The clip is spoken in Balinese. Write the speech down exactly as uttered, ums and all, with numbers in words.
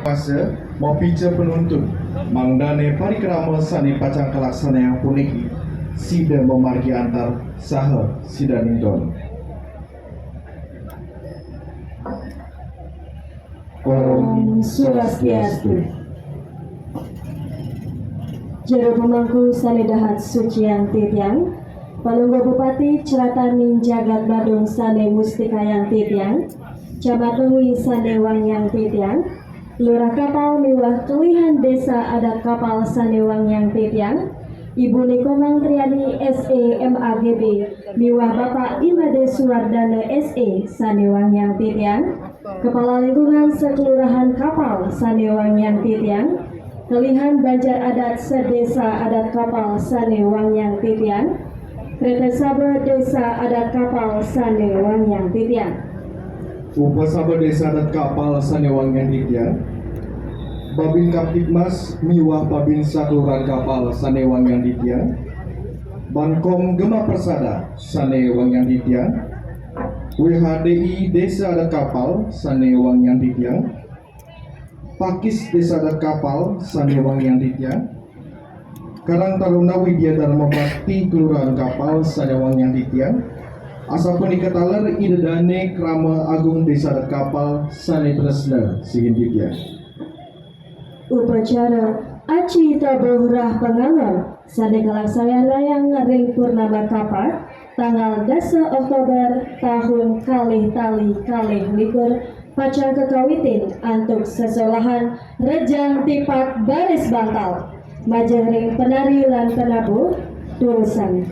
Pasa mapica penuntun mangdane parikrama sane pacang kalaksanayang puniki, sida mamargi antar saha sida nington. Om Swastiastu. Jero pamangku sane dahat suciang titiang, Palungguh Bupati Crataning Jagat Badung sane mustikayang titiang, Camat Lengwi sane wangiang titiang, Lurah Kapal miwah kelihan Desa Adat Kapal sane wangiang titiang, Ibu Nikomang Triani S E M A G B miwah Bapak Imade Suwardana S E sane wangiang titiang, Kepala Lingkungan Sekelurahan Kapal sane wangiang titiang, kelihan Banjar Adat Sedesa Adat Kapal sane wangiang titiang, Kreta Saba Desa Adat Kapal sane wangiang titiang. Upa Saba Desa Adat Kapal sane wangiang titiang, Babin Kamtibmas miwah Babin Sakelurahan Kapal sane wangiang titiang, Bankom Gema Persada sane wangiang titiang, W H D I Desa Adat Kapal sane wangiang titiang, Pakis Desa Adat Kapal sane wangiang titiang, Karang Taruna Widya Dharma Bakti Kelurahan Kapal sane wangiang titiang, asapunika taler Ida Dane Krama Agung Desa Adat Kapal sane tresna sihin titiang. Upacara Aci Tabuh Rah Pangangon sane kalaksanayang ring purnama Kapar, tanggal dasa Oktober taun kalih tali kalih likur, pacang kakawitin antuk sesolahan Rejang Tipak Baris Bantal, majeng ring penari lan penabuh, durusang.